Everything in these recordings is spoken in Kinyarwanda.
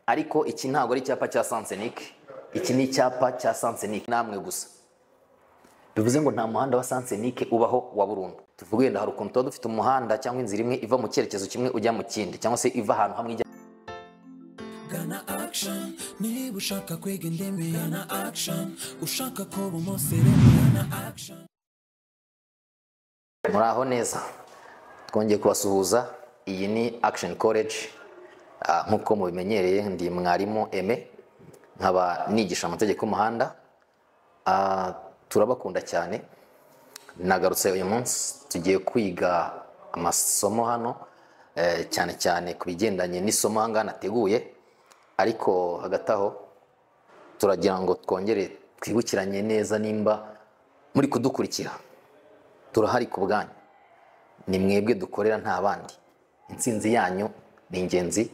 Ariko iki ntabwo ari icyapa cya sens unique, iki ni icyapa cya sens unique namwe gusa. Bivuze ngo nta muhanda wa sens unique ubaho wa burundu. Tuvuge wenda hari ukuntu tuba dufite umuhanda cyangwa inzira imwe iva mu cyerekezo kimwe ujya mu kindi, cyangwa se iva ahantu hamwe ijya. Gana Action niba ushaka kwiga indimi, gana Action ushaka kuba umusirimu, gana Action. Muraho neza, twongeye kubasuhuza. Iyi ni Action College. Nk'uko mubimenyereye, ndi mwarimu Aime, nkaba nigisha amategeko y'umuhanda. Turabakunda cyane. Nagarutse uyu munsi, tugiye kwiga amasomo hano, cyane cyane ku bigendanye n'isomo aha ngaha nateguye. Ariko hagati aho turagira ngo twongere twibukiranye neza nimba muri kudukurikira. Turahari ku bwanyu, ni mwebwe dukorera, nta bandi. Intsinzi yanyu ni ingenzi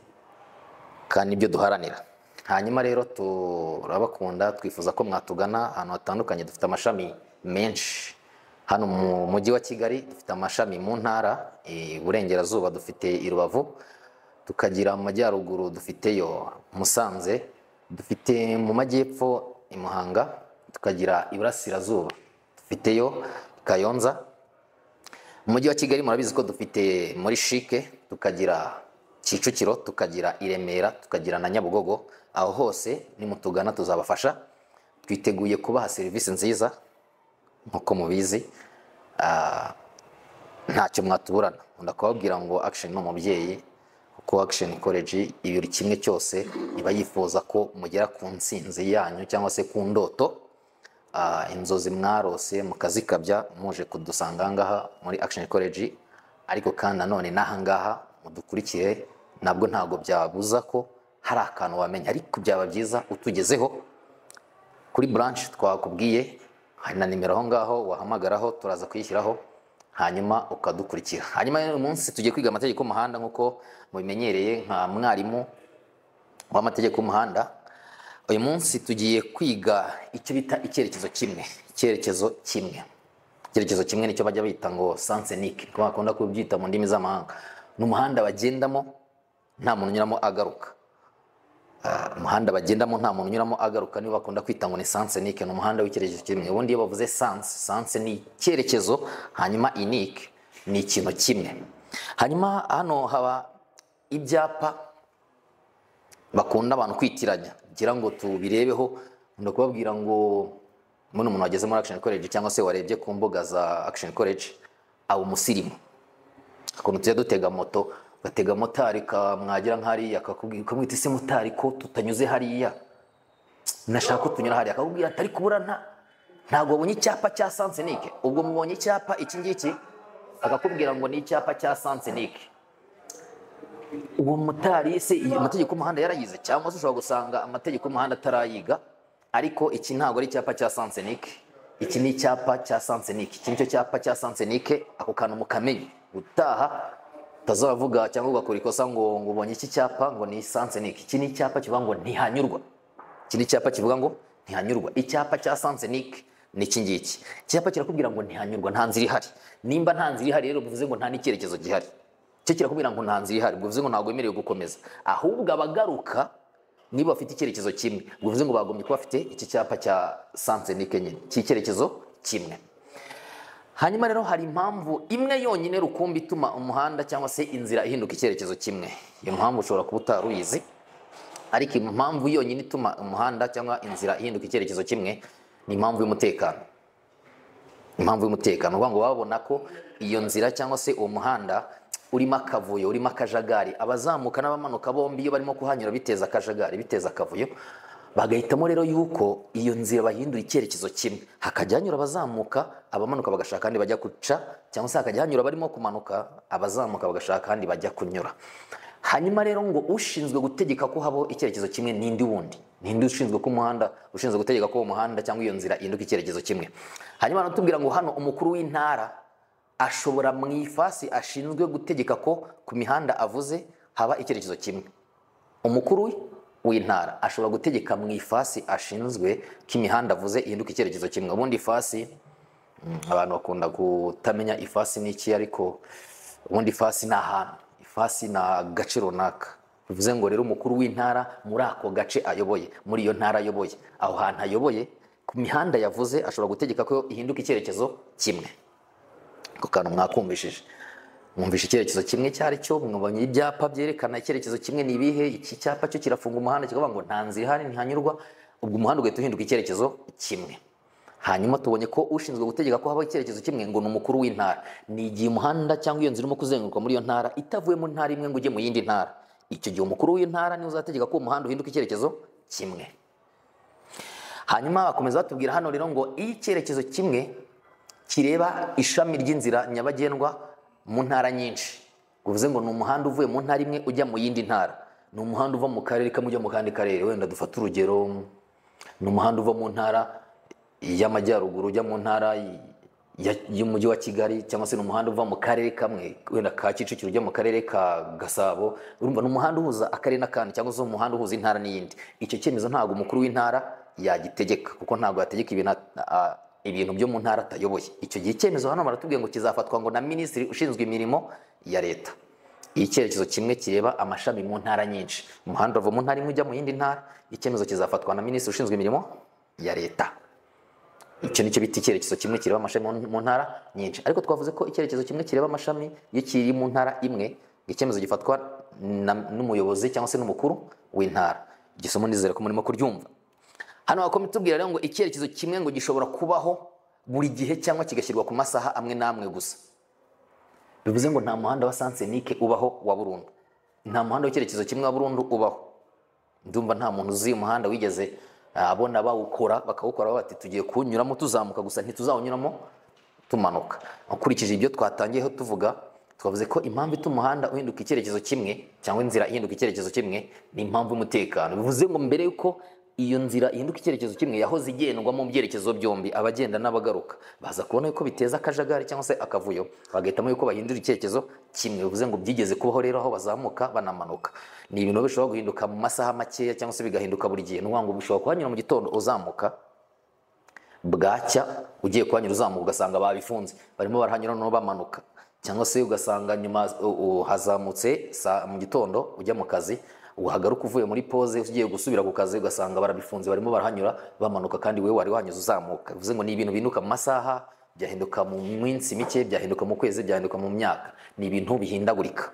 kandi nibyo duharanira. Hanyuma rero turabakunda, twifuza ko mwatugana ahantu hatandukanye. Dufite amashami menshi hano mu mujyi wa Kigali, dufite amashami mu ntara. Iburengerazuba dufite i Rubavu, tukagira mu majyaruguru dufiteyo Musanze, dufite mu majyepfo i Muhanga, tukagira iburasirazuba dufiteyo Kayonza. Mu mujyi wa Kigali murabizi ko dufite muri CHIC, tukagira Kicukiro, tukagira i Remera, tukagira na Nyabugogo. Aho hose nimutugana tuzabafasha. Twiteguye kubaha serivisi nziza nk'uko mubizi. Ntacyo mwatuburana. Nkunda kubabwira ngo Action ni umubyeyi, kuko Action College buri kimwe cyose iba yifuza ko mugera ku ntsinzi yanyu cyangwa se ku ndoto, inzozi mwarose mukazikabya muje kudusanga aha ngaha muri Action College. Ariko kandi nanone n'aha ngaha mudukurikire, nabwo ntabwo byabuza ko hari akantu wamenya, ariko byaba byiza utugezeho kuri branch twakubwiye. Hari na nimero aho ngaho wahamagaraho, turaza kuyishyiraho, hanyuma ukadukurikira. Hanyuma uyu munsi tugiye kwiga amategeko y'umuhanda nk'uko mubimenyereye nka mwarimu w'amategeko y'umuhanda. Uyu munsi tugiye kwiga icyo bita icyerekezo kimwe. Icyerekezo kimwe, icyerekezo kimwe nicyo bajya bita ngo sens unique, niko bakunda kubyita mu ndimi z'amahanga. Ni umuhanda bagendamo nta muntu unyuramo agaruka. Umuhanda bagendamo nta muntu unyuramo agaruka nibo bakunda kwita ngo ni sens unique, ni umuhanda w'icyerekezo kimwe. Ubundi iyo bavuze sens, sens ni icyerekezo, hanyuma unique ni ikintu kimwe. Hanyuma hano haba ibyapa bakunda abantu kwitiranya, ngira ngo tubirebeho. Nkunda kubabwira ngo muno umuntu wageze muri Action College cyangwa se warebye ku mbuga za Action College aba umusirimu. Ukuntu tujya dutega moto, ugatega motari kamwagira nk'hariya, akakubwira, ukamwita: "Ese motari, ko tutanyuze hariya? Nashaka ko tunyura hariya." Akakubwira ati: "Ariko kubura ntabwo wabonye icyapa cya sens unique." Ubwo mubonye icyapa iki ngiki, akakubwira ngo ni icyapa cya sens unique. Uwo motari se amategeko y'umuhanda yarayize? Cyangwa se ushobora gusanga amategeko y'umuhanda atarayiga. Ariko iki ntabwo ari icyapa cya sens unique, iki ni icyapa cya sens unique. Iki nicyo cyapa cya sens unique. Ako kantu mukamenye, utaha utazavuga cyangwa ugakora ikosa ngo ubonye iki cyapa ngo ni sens unique. Iki ni icyapa kivuga ngo ntihanyurwa. Iki ni icyapa kivuga ngo ntihanyurwa. Icyapa cya sens unique ni iki ngiki. Icyapa kirakubwira ngo ntihanyurwa, nta nzira ihari. Nimba nta nzira ihari rero, bivuze ngo nta n'icyerekezo gihari. Cyo kirakubwira ngo nta nzira ihari, bivuze ngo ntabwo wemerewe gukomeza. Ahubwo abagaruka niba bafite icyerekezo kimwe, bivuze ngo bagombye kuba bafite iki cyapa cya sens unique nyine cy'icyerekezo kimwe. Hanyuma rero hari impamvu imwe yonyine rukumbi ituma umuhanda cyangwa se inzira ihinduka icyerekezo kimwe. Iyo mpamvu ushobora kuba utari uyizi, ariko impamvu yonyine ituma umuhanda cyangwa inzira ihinduka icyerekezo kimwe ni impamvu y'umutekano. Impamvu y'umutekano, ukuvuga ngo babona ko iyo nzira cyangwa se uwo muhanda urimo akavuyo, urimo akajagari. Abazamuka n'abamanuka bombi iyo barimo kuhanyura biteza akajagari, biteza akavuyo. Bagahitamo rero yuko iyo nzira bahindura icyerekezo kimwe, hakajya hanyura abazamuka, abamanuka bagashaka ahandi bajya guca, cyangwa se hakajya hanyura abarimo kumanuka, abazamuka bagashaka ahandi bajya kunyura. Hanyuma rero ngo ushinzwe gutegeka ko habaho icyerekezo kimwe ninde wundi? Ninde ushinzwe ko umuhanda, ushinzwe gutegeka ko uwo muhanda cyangwa iyo nzira ihinduka icyerekezo kimwe? Hanyuma baratubwira ngo hano umukuru w'intara ashobora mu ifasi ashinzwe gutegeka ko ku mihanda avuze haba icyerekezo kimwe. Umukuru w'intara ashobora gutegeka mu ifasi ashinzwe ko imihanda avuze ihinduka icyerekezo kimwe. Ubundi ifasi, abantu bakunda kutamenya ifasi ni iki, ariko ubundi ifasi ni ahantu, ifasi ni agace runaka. Bivuze ngo rero umukuru w'intara muri ako gace ayoboye, muri iyo ntara ayoboye, aho hantu ayoboye, ku mihanda yavuze ashobora gutegeka ko ihinduka icyerekezo kimwe. Ako kantu mwakumvishije, mwumvishe icyerekezo kimwe cyari cyo, mwabonye ibyapa byerekana icyerekezo kimwe ni ibihe. Iki cyapa cyo kirafunga umuhanda kikavuga ngo nta nzira ihari, ntihanyurwa, ubwo umuhanda ugahita uhinduka icyerekezo kimwe. Hanyuma tubonye ko ushinzwe gutegeka ko habaho icyerekezo kimwe ngo ni umukuru w'intara. Ni igihe umuhanda cyangwa iyo nzira irimo kuzenguruka muri iyo ntara itavuye mu ntara imwe ngo ujye mu yindi ntara. Icyo gihe umukuru w'intara niwe uzategeka ko uwo muhanda uhinduka icyerekezo kimwe. Hanyuma bakomeza batubwira hano rero ngo iyo icyerekezo kimwe kireba ishami ry'inzira nyabagendwa mu ntara nyinshi, bivuze ngo ni umuhanda uvuye mu ntara imwe ujya mu yindi ntara, ni umuhanda uva mu karere kamwe ujya mu kandi karere. Wenda dufate urugero, ni umuhanda uva mu ntara y'amajyaruguru ujya mu ntara y'umujyi wa Kigali, cyangwa se ni umuhanda uva mu karere kamwe wenda ka Kicukiro ujya mu karere ka Gasabo. Urumva ni umuhanda uhuza akarere n'akandi, cyangwa se umuhanda uhuza intara n'iyindi. Icyo cyemezo ntabwo umukuru w'intara yagitegeka, kuko ntabwo yategeka ibintu byo mu ntara atayoboye. Icyo gihe icyemezo hano baratubwiye ngo kizafatwa ngo na minisitiri ushinzwe imirimo ya leta. Icyerekezo kimwe kireba amashami mu ntara nyinshi, umuhanda uva mu ntara imwe ujya mu yindi ntara, icyemezo kizafatwa na minisitiri ushinzwe imirimo ya leta. Icyo nicyo bita icyerekezo kimwe kireba amashami mu ntara nyinshi. Ariko twavuze ko icyerekezo kimwe kireba amashami iyo kiri mu ntara imwe, icyemezo gifatwa n'umuyobozi cyangwa se n'umukuru w'intara. Igisomo nizera ko murimo kuryumva. Hano bakomeza tubwira rero ngo icyerekezo kimwe ngo gishobora kubaho buri gihe cyangwa kigashyirwa ku masaha amwe n'amwe gusa. Bivuze ngo nta muhanda wa sansenike ubaho wa burundu, nta muhanda w'icyerekezo kimwe wa burundu ubaho. Ndumva nta muntu uzi umuhanda wigeze abona bawukora bakawukora bati tugiye kuwunyuramo tuzamuka gusa, ntituzawunyuramo tumanuka. Ukurikije ibyo twatangiyeho tuvuga, twavuze ko impamvu ituma umuhanda uhinduka icyerekezo kimwe cyangwa inzira ihinduka icyerekezo kimwe ni impamvu y'umutekano. Bivuze ngo mbere yuko iyo nzira ihinduka icyerekezo kimwe yahoze igendwa mu byerekezo byombi, abagenda n'abagaruka baza kubona yuko biteza akajagari cyangwa se akavuyo, bagahitamo yuko bahindura icyerekezo kimwe. Bivuze ngo byigeze kubaho rero aho bazamuka banamanuka. Ni ibintu bishobora guhinduka mu masaha makeya cyangwa se bigahinduka buri gihe. Ni ukuvuga ngo bishobora kuhanyura mu gitondo uzamuka, bwacya ugiye kuhanyura uzamuka ugasanga babifunze, barimo barahanyura noneho bamanuka, cyangwa se ugasanga nyuma hazamutse mu gitondo ujya mu kazi, wahagaruka uvuye muri pause ugiye gusubira ku kazi ugasanga barabifunze, barimo barahanyura bamanuka, kandi wewe wari wanyuze uzamuka. Bivuze ngo ni ibintu bihinduka mu masaha, byahinduka mu minsi mike, byahinduka mu kwezi, byahinduka mu myaka. Ni ibintu bihindagurika.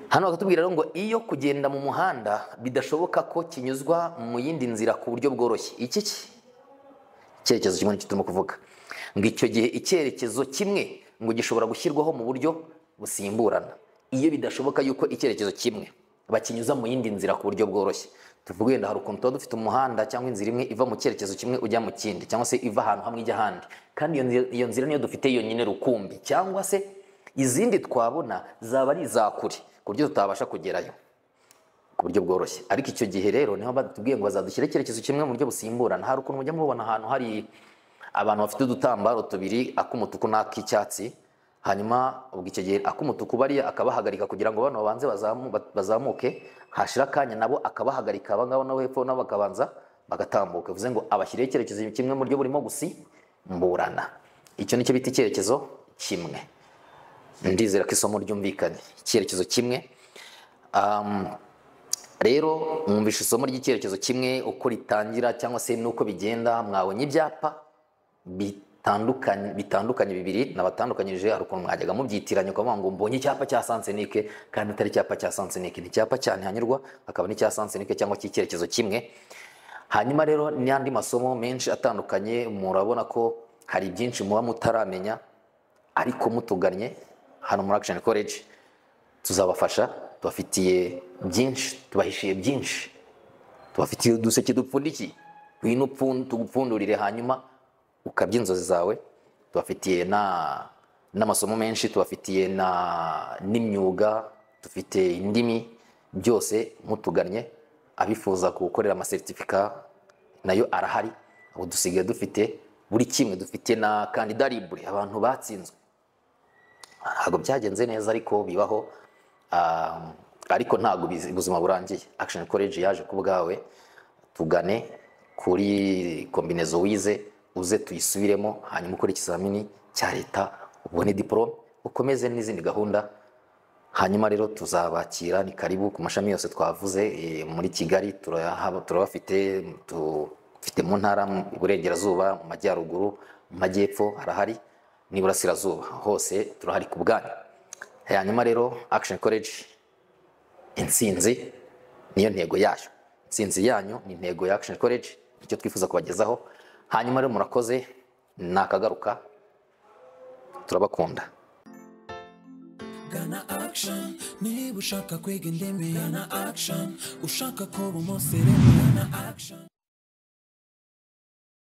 Hano bakatubwira rero ngo iyo kugenda mu muhanda bidashoboka ko kinyuzwa mu yindi nzira ku buryo bworoshye. Iki icyerekezo kimwe nicyo turimo kuvuga, ngo icyo gihe icyerekezo kimwe ngo gishobora gushyirwaho mu buryo busimburana. Iyo bidashoboka yuko icyerekezo kimwe bakinyuza mu yindi nzira ku buryo bworoshye, tuvuge wenda hari ukuntu tuba dufite umuhanda cyangwa inzira imwe iva mu cyerekezo kimwe ujya mu kindi, cyangwa se iva ahantu hamwe ijya ahandi, kandi iyo nzira niyo dufite yonyine rukumbi, cyangwa se izindi twabona zaba ari iza kure ku buryo tutabasha kugerayo ku buryo bworoshye. Ariko icyo gihe rero niho batubwiye ngo bazadushyira icyerekezo kimwe mu buryo busimburana. Hari ukuntu mujya mubona ahantu hari abantu bafite udutambaro tubiri, ak'umutuku n'ak'icyatsi, hanyuma ubwo icyo gihe ak'umutuku bariya akabahagarika kugira ngo bano babanze bazamuke, hashira akanya nabo akabahagarika, aba ngabo nabo hepfo nabo bakabanza bagatambuka. Bivuze ngo abashyiriyeho icyerekezo kimwe mu buryo burimo gusimburana. Icyo nicyo bita icyerekezo kimwe. Ndizera ko isomo ryumvikanye, icyerekezo kimwe. Rero mwumvishe isomo ry'icyerekezo kimwe uko ritangira cyangwa se n'uko bigenda. Mwabonye ibyapa bitandukanye bibiri nabatandukanyije. Hari ukuntu mwajyaga mubyitiranya ukavuga ngo mbonye icyapa cya sansenike kandi atari icyapa cya sansenike, ni icyapa cya ntihanyurwa akaba n'icya sansenike cyangwa cy'icyerekezo kimwe. Hanyuma rero n'andi masomo menshi atandukanye, murabona ko hari byinshi muba mutaramenya, ariko mutugannye hano muri Action College tuzabafasha. Tubafitiye byinshi, tubahishiye byinshi, tubafitiye uduseke dupfundikiye, ngwino tugupfundurire hanyuma ukabya inzozi zawe. Tubafitiye n'amasomo menshi, tubafitiye n'imyuga, dufite indimi, byose mutugannye. Abifuza gukorera amasertifika nayo arahari. Ubu dusigaye dufite buri kimwe, dufite na kandida libre, abantu batsinzwe ntabwo byagenze neza ariko bibaho, ariko ntabwo ubuzima burangiye. Action College yaje ku bwawe, tugane kuri kombinezo wize, uze tuyisubiremo, hanyuma ukore ikizamini cya leta ubone diplome, ukomeze n'izindi gahunda Hanyuma rero tuzabakira, ni karibu ku mashami yose twavuze. Muri Kigali turabafite, dufite mu ntara, mu Iburengerazuba, mu Majyaruguru, mu Majyepfo harahari, n'Iburasirazuba, hose turahari ku bwanyu. Hanyuma rero Action College, intsinzi niyo ntego yayo, intsinzi yanyu ni intego ya Action College, icyo twifuza kubagezaho. Hanyuma rero murakoze, nakagaruka, turabakunda. Gana Action niba ushaka kwiga indimi, gana Action ushaka kuba umusirimu, gana Action.